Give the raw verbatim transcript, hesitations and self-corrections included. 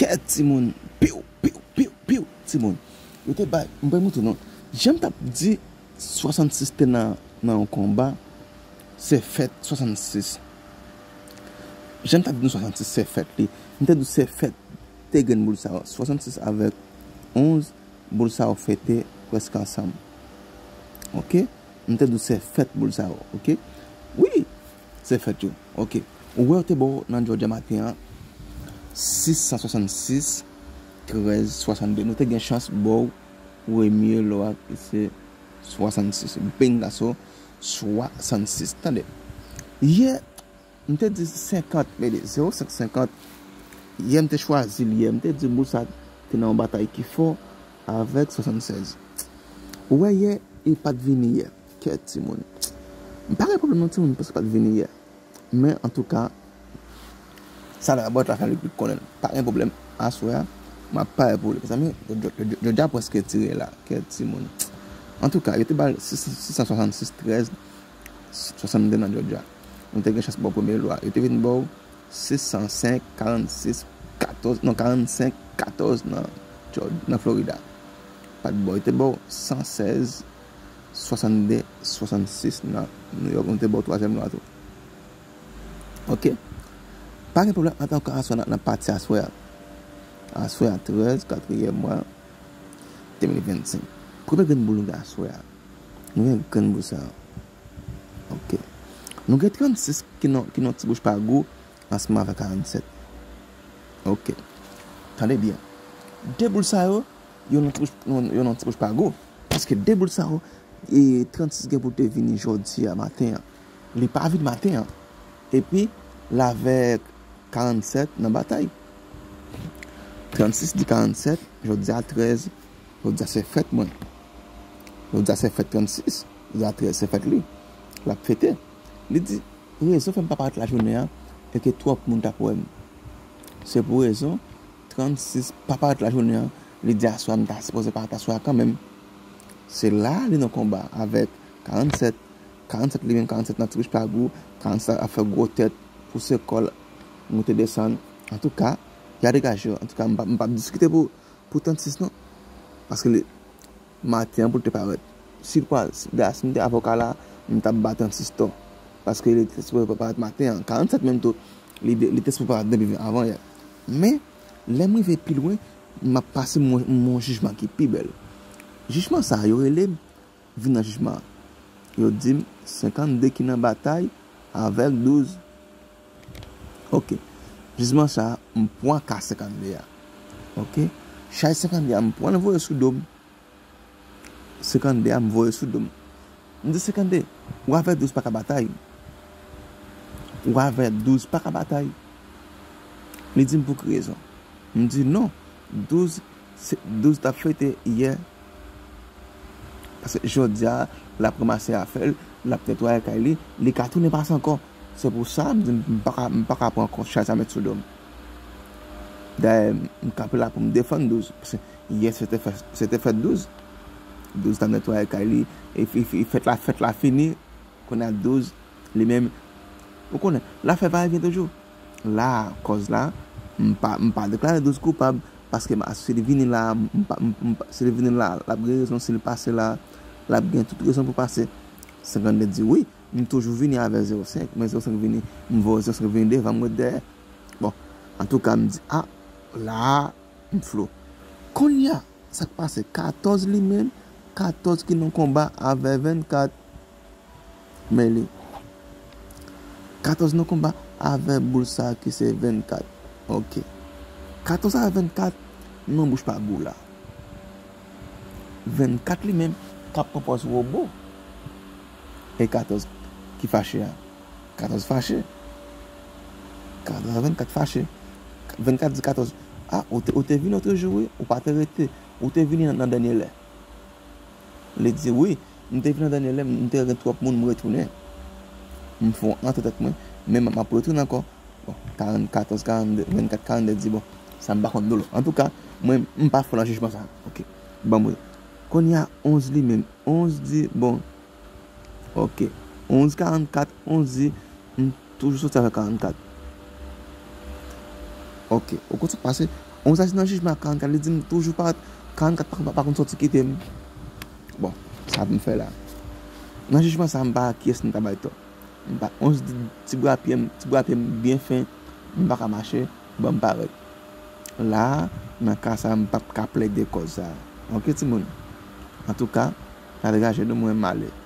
Kèt timoun. Piw, piw, piw, piw, timoun. Yo te bay, m pa montre non. Jan m t ap di swasannsis te nan, nan yon konba, se fèt swasannsis. Jan m t ap di nou swasannsis se fèt li. M te di se fèt te gen boul sa yo. Swasannsis avèk onz, boul sa yo fete prèske ansanm. Ok? M te di se fèt boul sa yo. Ok? Wi! Se fèt yo. Ok. Ou wè yo te ba w nan Georgia maten an, sis san swasannsis, trèz swasannde. Nou te gen chans ba w premye lò a ki se swasannsis. Bengaso, swasannsis. Tande. Yè, m te di senkant, men de zewo senk senkant. Yè, m te chwazi l yè. M te di boul sa te nan yon batay ki fò avèk swasannsèz. Ou wè yè, li pa t vini yè. Kèt timoun. M pa gen pwoblèm non timoun paske li pa t vini yè. Men antouka, sa la bòt la fè li konnen. Pa gen pwoblèm. Aswè a, m ap pare pou li. Mezanmi, Georgia prèske tire la. Kèt timoun. Antouka, yo te ba l sis san swasannsis, trèz swasannde nan Georgia. Nou te gen chans ba w premye lò a. Yo te vin ba w sis san senk, karannsis, katòz, non, karannsenk, katòz nan, nan Florida. Pa t ba w, yo te ba w san sèz, swasannde, swasannsis nan New York. Nou te ba w twazyèm lò a tou. Ok. Pa gen pwoblèm, antouka aswè a, n ap pati aswè a. Aswè a, trèz, katriyèm mwa, de mil vennsenk. Premye grenn boul nou gen aswè a. Nou gen grenn boul sa a. Ok. Nou gen trannsis ki nan, ki nan ti bouch pa gou ansanm avèk karannsèt. Ok. Tande byen. De boul sa yo, yo nan ti bouch, yo nan ti bouch pa gou. Paske de boul sa yo, e trannsis gen pou te vini jodi a maten an. Li pa vin maten an. Epi, l avèk karannsèt nan batay. Trannsis di karannsèt, jodi a trèz, jodi a se fèt mwen. Jodi a se fèt trannsis, jodi a trèz se fèt li. L ap fete. Li di, rezon fè m pa parèt lajounen an, e ke twòp moun t ap wè m. Se pou rezon, trannsis pa parèt lajounen an, li di aswè a m ta sipoze parèt aswè a kanmenm. Se la a li nan konba avèk karannsèt. Karannsèt li menm, karannsèt nan ti bouch pa gou, karannsèt ap fè gwo tèt, pouse kò l, monte desann. Antouka, y a degaje yo. Antouka, m p ap, m p ap diskite pou, pou trannsis non. Paske li, maten an pou l te parèt. Si l pa, si, da, si m te avoka la, m t ap ba trannsis tò. Paske li te sipoze parèt maten an. Karannsèt menm tou, li, li te sipoze parèt depi avan yè. Men, lè m rive pi lwen, m ap pase m yon, m yon jijman ki pi bèl. Jijman sa a, yo rele m vin nan jijman an. Yo di m senkannde ki nan batay avèk douz. Ok. Jijman sa a, m pran ka senkannde a. Ok. Chay senkannde a, m pran l voye sou do m. Senkannde a, m voye sou do m. M di senkannde, ou avèk douz pa ka batay. Ou avèk douz pa ka batay. Li di m pou ki rezon. M di non, douz, se, douz t ap fete yè. Paske jodi a, l ap ranmase afè l, l ap netwaye kay li, li ka tounen pase ankò. Se pou sa, m di m pa ka, m pa ka pran kont chay sa met sou do m. Dayè, m kanpe la pou m defann douz. Paske yè se te fèt, se te fèt douz. Douz t ap netwaye kay li, e, e, e fèt la, fèt la fini, kounye a douz, li menm, ou konnen, l ap fè vayevyen toujou. La, kòz la, m pa, m pa deklare douz koupab, paske m, si li vini la, m pa, m, m pa, si li vini la, l ap gen rezon, si li pase la, l ap gen tout rezon pou pase. Senkannde di wi, m toujou vini avè zewo senk, men zewo senk vini, m voye zewo senk vini devan, m ret dèyè. Bon, antouka, m di, a, la, m flou. Kounye a, sa k pase? Katòz li menm, katòz ki nan konba avè vennkat. Men li. Katòz nan konba avè boul sa ki se vennkat. Ok. Katòz avè vennkat nan bouch pa gou la. Vennkat li menm k ap pran pòz wobo. E katòz ki fache a. Katòz fache. Katòz a vennkat fache. Vennkat di katòz, a, ou te, ou te vini otrejou wi, ou pa te rete. Ou te vini nan, nan dènye lè. Li di, wi, m te vini nan dènye lè, m te gen twòp moun, m retounen. M fè yon antre tèt mwen, men m, m ap retounen ankò. Bon, karannkat, karannde, vennkat, karannde di, bon, sa m pa konn dolo. Antouka, mwen, m pa fò nan jijman sa. Ok, ban mwen. Kounye a, onz li menm, onz di, bon, ok, onz karannkat, onz di, m toujou soti avèk karannkat. Ok, ou konn sa k pase? Yon zaj nan jijman ak karannkat, li di m toujou pa, karannkat pa, pa konn sòti kite m. Bon, sa pou m fè la? Nan jijman sa, m pa kiyès m ta bay tò. M pa, yon ti bra pye m, ti bra pye m byen fen, m pa ka mache, ban m parèt. La, nan ka sa, m p ap ka plede kòz sa. Ok, timoun? Antouka, sa degaje nou, mwen m ale.